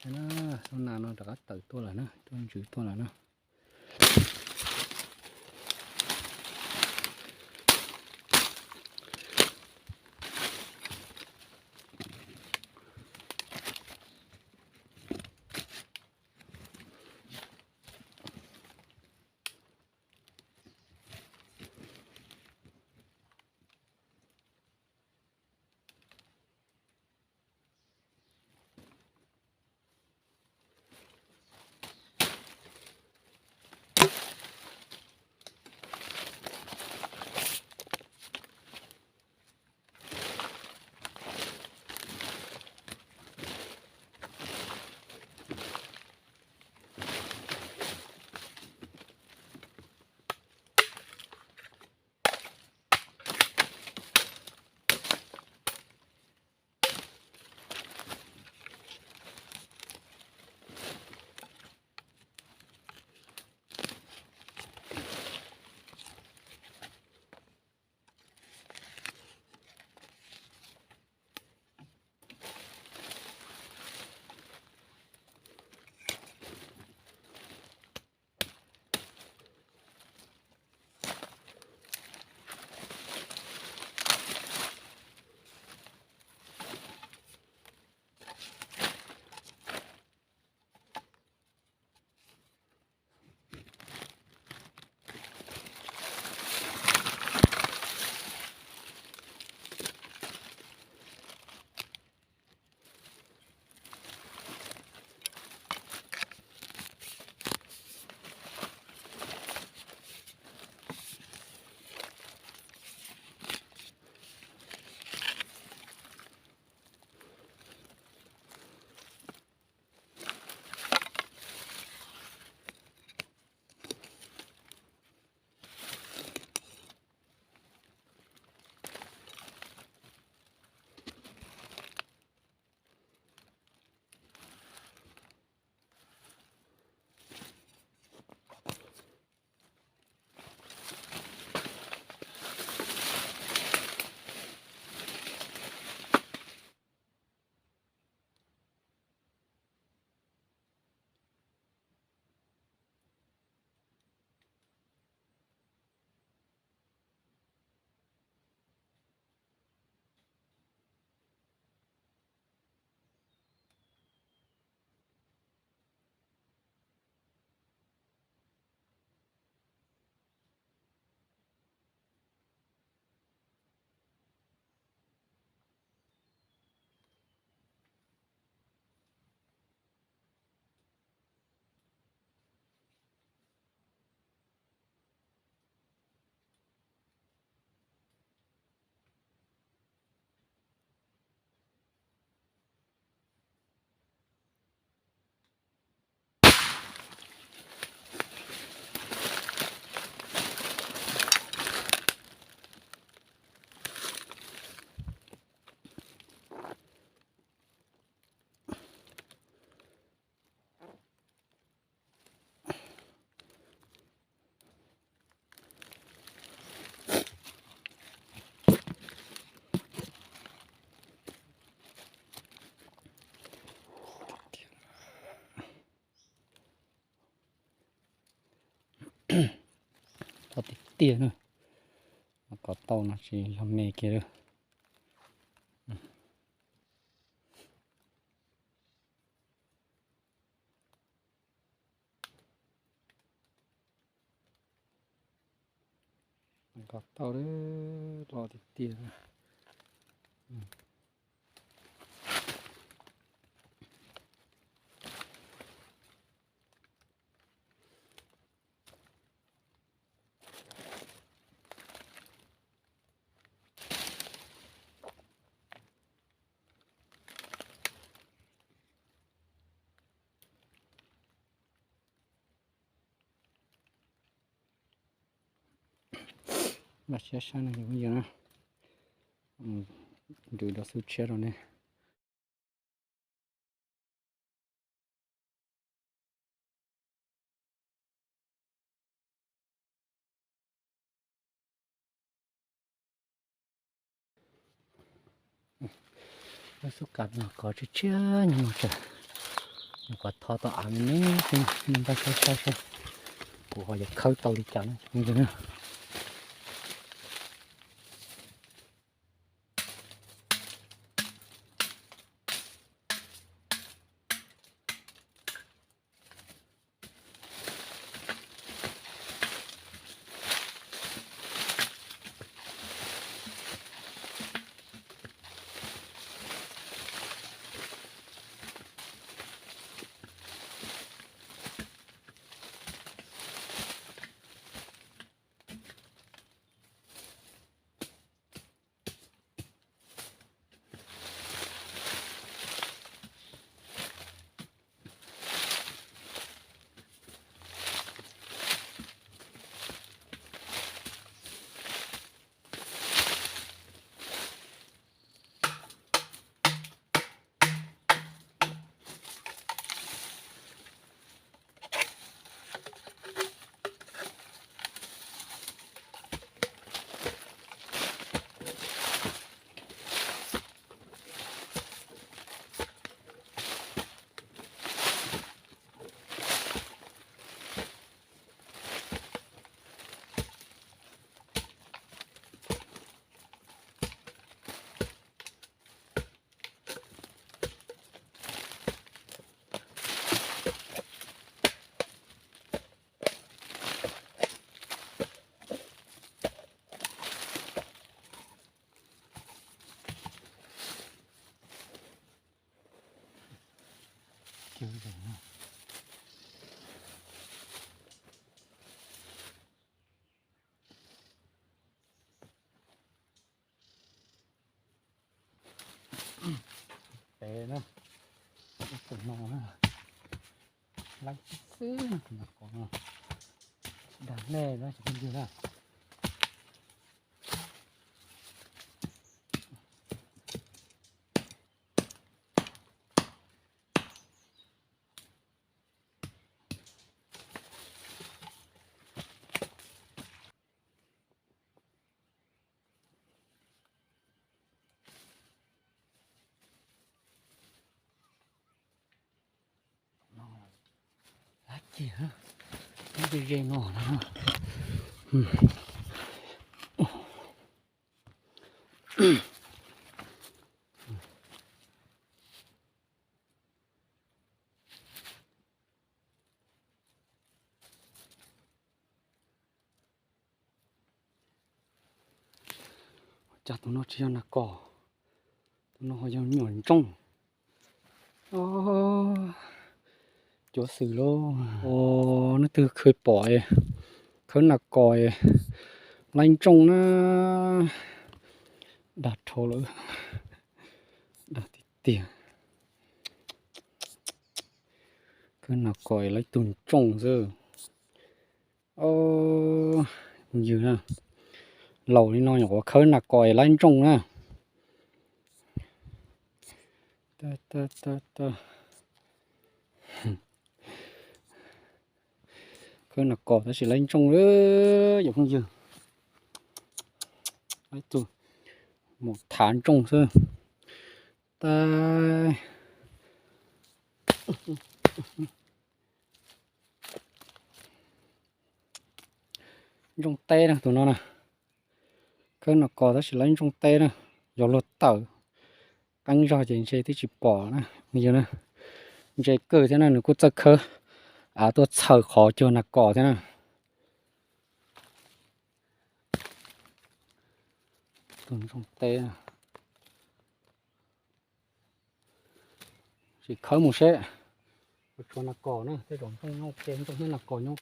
Lub nas no rov qab tawm tuaj lawm na, tuaj ntsws tuaj lawm na. Loj tiag tiag na, kov tau no tsis yog me kiag li. Kov tau, loj tiag tiag. Vaj siab sab no ces phooj ywg na, nrws rau xub tshiab rau ne. Lub xub kam no kov tshiab tshiab nyuag no tseem Kom tho tau av me me xwb, nej npaj saib saib saib kuv ho yuav khawb tau li cas na. Pem na, tus no na, laib xwb no, tus no dag lej na tsis phooj ywg na. Dab tsi, ze ze no na. Cas tus no tsis yog nas kos, tus no ho yog nyuam ntsooj. Cuav xwm lauj. Ua, leej twg khwv pom, khawb nas kos laib ntsooj na. Dag dhau lawm, dag tiag tiag. Khawb nas kos laib tug ntsooj xwb. Phooj ywg na, laus li no nyuam qhuav khawb nas kos laib ntsooj na. Khawb nas kos tab sis laib ntsooj, yog phooj ywg, laib tug mus thav ntsooj xwb. Tab ntsooj teb na tus no na. Khawb nas kos tab sis laib ntsooj teb na, yog luag tawm qeeb zog ces ntshe twb tsis pom na. Yog na, ntse kawg thiab na, nws kuj txawj khawb av tuaj txhaws qhov cuag nas kos thiab na. Tus ntsooj teb, sim khawb mus seb. Ua tshuav nas kos na, tej zaum ntsooj nyob ua ke, ntsooj thiab nas kos nyob